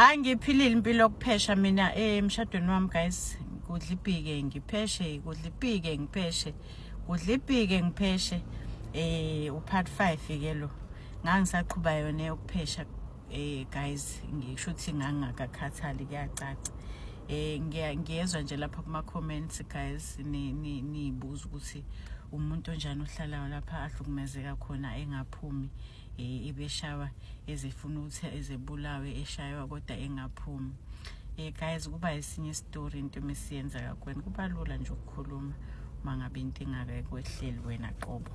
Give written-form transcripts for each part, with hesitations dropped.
Angiphilile impilo yokuphesha mina emshadweni wami, guys. Kudla ipike ngipheshe, kudla ipike ngipheshe, kudla ipike ngipheshe. Upart 5 ke lo. Ngangisaqhuba yona yokuphesha, guys, ngisho ukuthi ngangakakhathali, kuyacaca. Ngiyezwa nje lapha kuma comments, guys, ni nibuza ukuthi umuntu onjani ohlalayo lapha ahlukumezeka khona engaphumi, ibeshawa ezifuna ukuthi ezebulawe, eshaywa kodwa engaphumi. Guys, kuba esinye story into mesiyenzeka kuwena. Kuba lula nje ukukhuluma uma ngabe into ingakekwehleli wena qobo.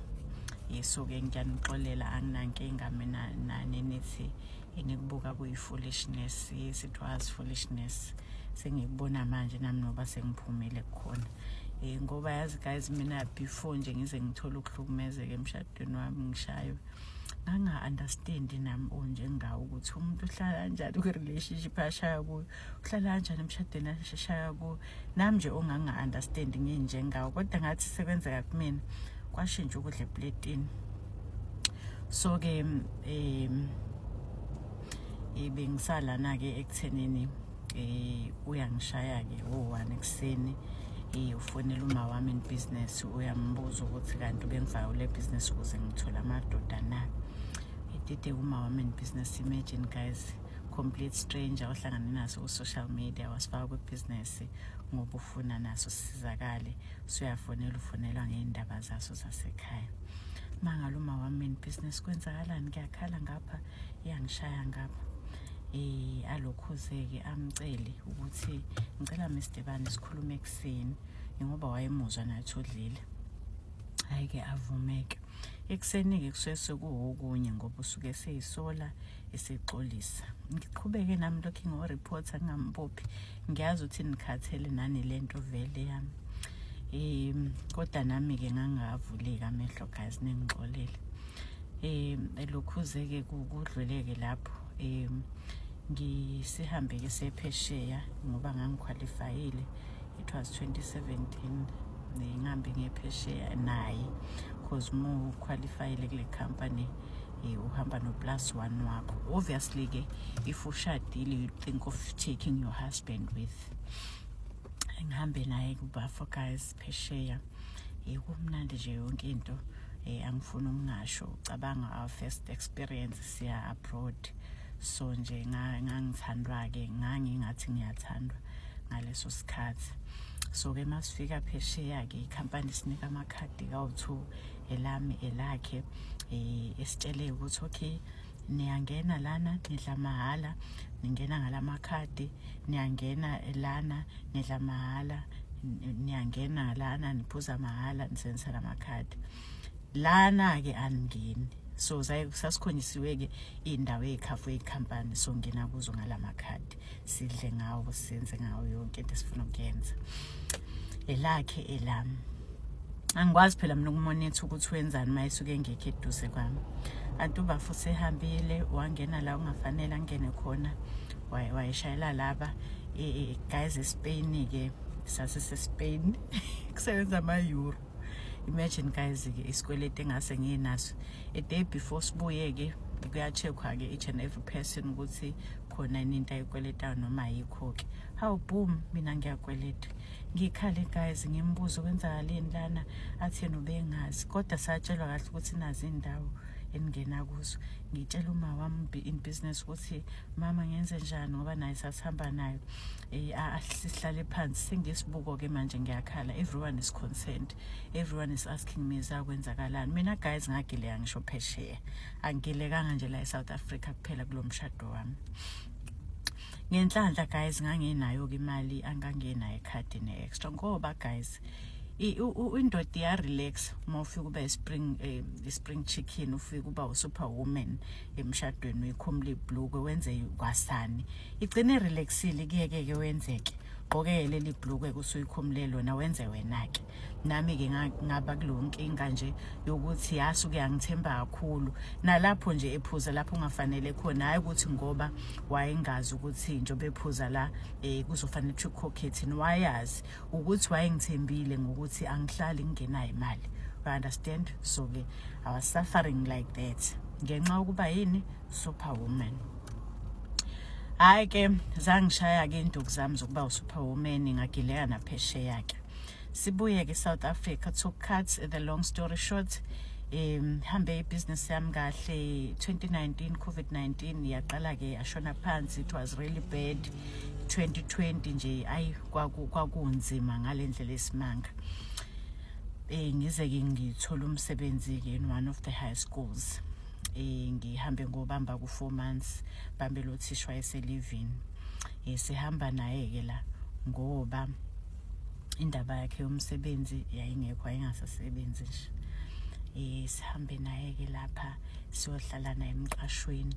So ke ngiyanixolela, anginankinga mina nani nithi enikubuka kuyi-foolishness. Yes, it was foolishness, sengikubona manje nami noba sengiphumile kukhona, ngoba yazi, guys, mina before nje ngize ngithole ukuhlukumezeka emshadweni wami, ngishaywe, nganga-understandi nami onjengawo ukuthi umuntu uhlala kanjani kwi-relationship ashaya kuyo, uhlala kanjani emshadweni ashaya kuyo. Nami nje onganga-understandi nginjengawo, kodwa ngathi sekwenzeka kumina, kwashintsha ukudla epletini. So-ke bengisalana-ke ekuthenini uyangishaya-ke wo-1 ekuseni, ufonela uma wami in business, uyambuza ukuthi kanti ubengifake kule business ukuze ngithole amadoda na. Edide uma wami in business. Imagine, guys, complete stranger ohlangane naso ku-social media wasifaka kwibhizinesi ngoba ufuna naso sisizakale. Suyafonela, ufonelwa ngey'ndaba zaso zasekhaya. Mangalo uma wami in business, kwenzakalani? Kuyakhala ngapha, iyangishaya ngapha. Alokhuze-ke amcele ukuthi ngicela Mr Bani sikhulume ekuseni, ngoba wayemuzwa nathi udlile. Hhayi-ke, avumeke. Ekuseni-ke kusuke sekuwokunye ngoba usuke eseyisola, esexolisa. Ngiqhubeke nami lokhu ngo-reporter, ngingambophi. Ngiyazi ukuthi nikhathele nani lento vele yami, kodwa nami-ke ngangavuleki amehlo, guys, ningixolele. Lokhuze-ke kudluleke lapho, ngisihambe-ke sephesheya ngoba ngangiqualifyile. It was 2017, ngihambe ngephesheya naye, 'cause uma uqualifyile kule company, uhamba no plus one wakho. Obviously ke, if ushadile, you think of taking your husband with. Ngihambe naye kubafo, guys, phesheya. Kumnandi nje yonke into, angifuni ukungasho. Ucabanga our first experience siya abroad, so nje ngangithandwa ke, ngangingathi ngiyathandwa ngaleso sikhathi. So ke masifika phesheya ke, ikhampani sinika amakhadi kawu-2, elami, elakhe, esitshele ukuthi okay, niyangena lana nidla mahhala, ningena ngalamakhadi, niyangena lana nidla mahhala, niyangena lana niphuza mahhala, nisebenzisa lamakhadi. Lana ke aningeni. So sasikhonyisiwe ke indawo ey'khafu ey'khampani, so ngena kuzo ngalamakhadi, sidle ngawo, senze ngawo yonke into esifuna ukuyenza, elakhe, elami. Angikwazi phela mina ukumonitha ukuthi wenzani uma esuke engekho eduze kwami. Anti uba futhi ehambile, wangena la ungafanele angene khona, wayeshayela laba, guys, eSpain ke, sasise-Spain, kusebenza ama-euro. Imagine, guys, ke isikweletu engase nginaso. A day before sibuye ke, kuya-check-wa ke each and every person ukuthi khona yini into ayikweletayo noma ayikho ke. Hawu, boom, mina ngiyakweleta. Ngikhale, guys, ngimbuzo kwenzakaleni lana, athi yena ubengazi, kodwa satshelwa kahle ukuthi nazi indawo eningena kuzo. Ngitshela uma wami in business ukuthi mama, ngenze njani, ngoba naye sasihamba nayo. Sihlale phansi, sengisibuko ke manje, ngiyakhala. Everyone is concerned, everyone is asking me zakwenzakalani. Mina, guys, ngagileka ngisho phesheya, angilekanga nje la eSouth Africa kuphela kulo mshado wami. Ngenhlanhla, guys, ngangenayo ke imali, angangenayo ekhadi ne-extra, ngoba, guys, indoda iya-relax uma ufika uba i-spring chicken, ufika uba u-superwoman emshadweni, uyikhumula ibhlukwe, wenze kwasani, igcine irelaxile, kuyeke-ke wenzeke, gqoke leli bhlukwe kusuyikhumule lona, wenze wena-ke. Nami-ke ngaba kuleyo nkinga nje yokuthi yasuke yangithemba kakhulu nalapho nje ephuza lapho ungafanele khona. Hhayi ukuthi ngoba wayengazi ukuthi njengoba ephuza la kuzofanele ukuthi ukhokhe thini, wayazi ukuthi wayengithembile ngokuthi angihlali ngingenayo imali, you understand? So ke I was suffering like that ngenxa yokuba yini, superwoman. Hhayi ke, zangishaya-ke iy'nduku zami zokuba usuperwoman, ngagileka naphesheya-ke. Sibuye-ke South Africa. To cut the long story short, hambe ibhizinisi yami kahle. 2019 COVID-19 yaqala-ke, yashona phansi. It was really bad. 2020 nje, ayi, kwakunzima ngale ndlela esimanga. Ngize-ke ngithola umsebenzi-ke in one of the high schools. Ngihambe ngobamba ku-4 months, bambe lo thisha wayeselivini. Sihamba naye-ke la ngoba indaba yakhe yomsebenzi yayingekho, wayengasasebenzi nje. Sihambe naye-ke lapha, siyohlala naye emqashweni.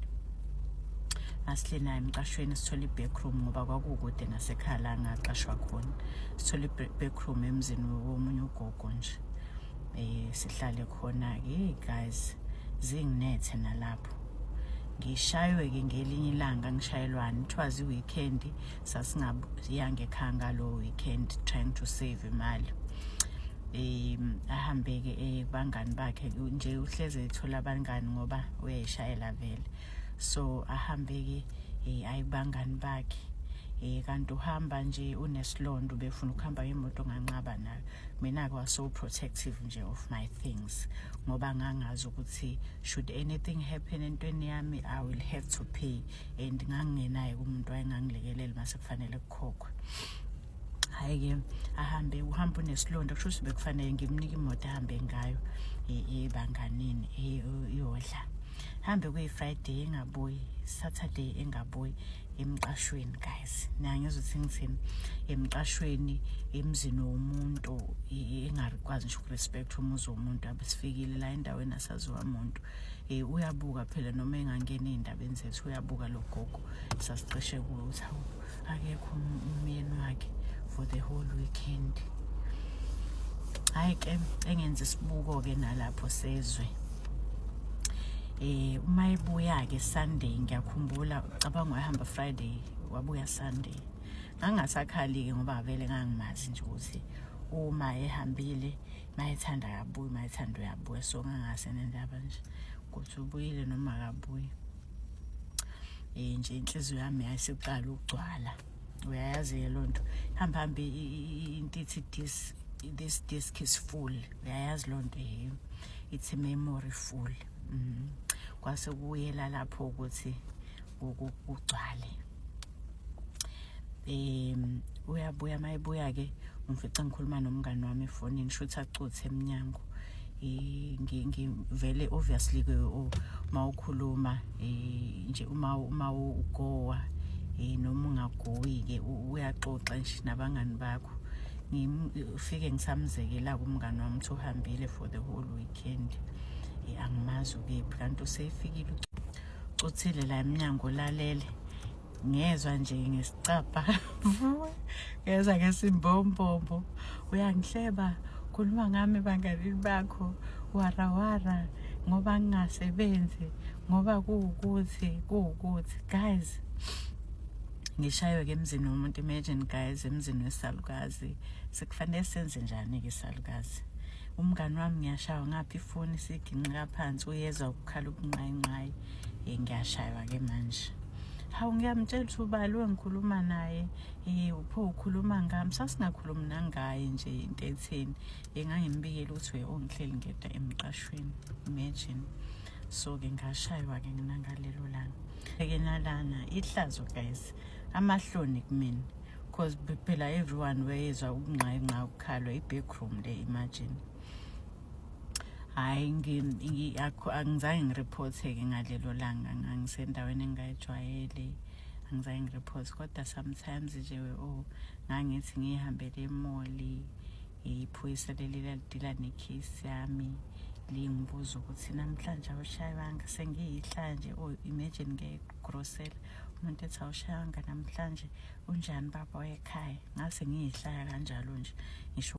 Masihle naye emqashweni, sithola i-backroom ngoba kwakukude nasekhaya la ngaqashwa khona. Sithola i-backroom emzini womunye ugogo nje, sihlale khona-ke. Hey guys, zinginethe nalapho. Ngishaywe-ke ngelinye ilanga, ngishayelwani. It was i-weekend, sasingayanga ekhaya ngalo weekend, trying to save imali. Ahambe-ke kubangani bakhe nje, uhleze ethola abangani ngoba uyayishayela vele. So ahambe-ke aye kubangani bakhe, kanti uhamba nje unesilonda, ubefuna ukuhamba ngemoto, nganqaba nayo. Mina-ke was so protective nje of my things ngoba ngangazi ukuthi should anything happen entweni yami, I will have to pay, and ngangingenaye kumuntu wayengangilekelela mase kufanele kukhokhwe. Hhayi-ke, ahambe, uhamba unesilonda, kusho ukuthi bekufanele ngimnike imoto ahambe ngayo ebanganini iyodla. Hambe kuyi-Friday, engabuyi, Saturday engabuyi emqashweni. Guys, nangizwa ukuthi ngithini? Emqashweni, emzini womuntu, engakwazi ngisho ukurespect umuzi womuntu. Abesifikile la endaweni, asaziwa muntu. Uyabuka phela noma engangena ey'ndabeni zethu, uyabuka lo gogo sasiqeshe kuwo ukuthi hawu, akekho umyeni wakhe for the whole weekend. Hhayi ke, engenza isibuko-ke nalapho sezwe. Uma ebuya ke Sunday, ngiyakhumbula, cabanga, wahamba Friday, wabuya Sunday. Ngangasakhali ke ngoba vele ngangimazi nje ukuthi uma ehambile, mayethanda akabuyi, mayethanda uyabuya. So ngangasenendaba nje ukuthi ubuyile noma akabuyi. Nje inhliziyo yami yayisiqala ukugcwala, uyayazi ke lonto, hamba hambe into ithi this disk is full, uyayazi lonto, it's a memory full. Kwase kuyela lapho ukuthi kugcwale. Uyabuya, mayibuya ke ngifica ngikhuluma nomngani wami efonini, shuthi acuthe eminyango. Ngivele obviously ke uma ukhuluma nje, uma ugowa noma ungagoyi ke, uyaxoxa nje nabangani bakho. Ngifike ngisamzekela kumngani wami ukuthi uhambile for the whole weekend, angimazi ukephi, kanti usefikile, ucuthile la eminyango, lalele. Ngezwa nje ngesicabha, ngezwa ngesimbombombo, uyangihleba, khuluma ngami banganini bakho, warawara, ngoba ngingasebenzi, ngoba kuwukuthi kuwukuthi. Guys, ngishaywe-ke emzini womuntu. Imagine guys, emzini wesalukazi. Sekufanele senze njani-ke isalukazi? Umngani wami ngiyashaywa ngapha, ifoni siginqika phansi, uyezwa ukukhala ubunqayinqayi. Ngiyashaywa-ke manje. Hawu, ngiyamtshela ukuthi ubani engikhuluma naye, upho ukhuluma ngami? Sasingakhulumi nangaye nje into etheni. Ngangimbikela ukuthi we ongihleli ngedwa emqashweni, imagine. So-ke ngashaywa-ke mina ngalelo langa ke nalana. Ihlazo guys, amahloni kumina, 'cause phela everyone weyezwa ukungqayingqa ukukhalwa, i-backroom le, imagine. Hhayi, angizange ngiripothe-ke ngalelo langa, ngangisendaweni engingayijwayele, angizange ngiripothe. Kodwa sometimes nje, oh, ngangithi ngihambele e-mall, iphoyisa leli lalidila nekhesi yami, lingibuza ukuthi namhlanje awushaywanga? Sengiyihla nje. Oh, imagine, ngiyayigrosela, umuntu ethi awushaywanga namhlanje, unjani baba wekhaya? Ngase ngiyihlaya kanjalo nje ngisho.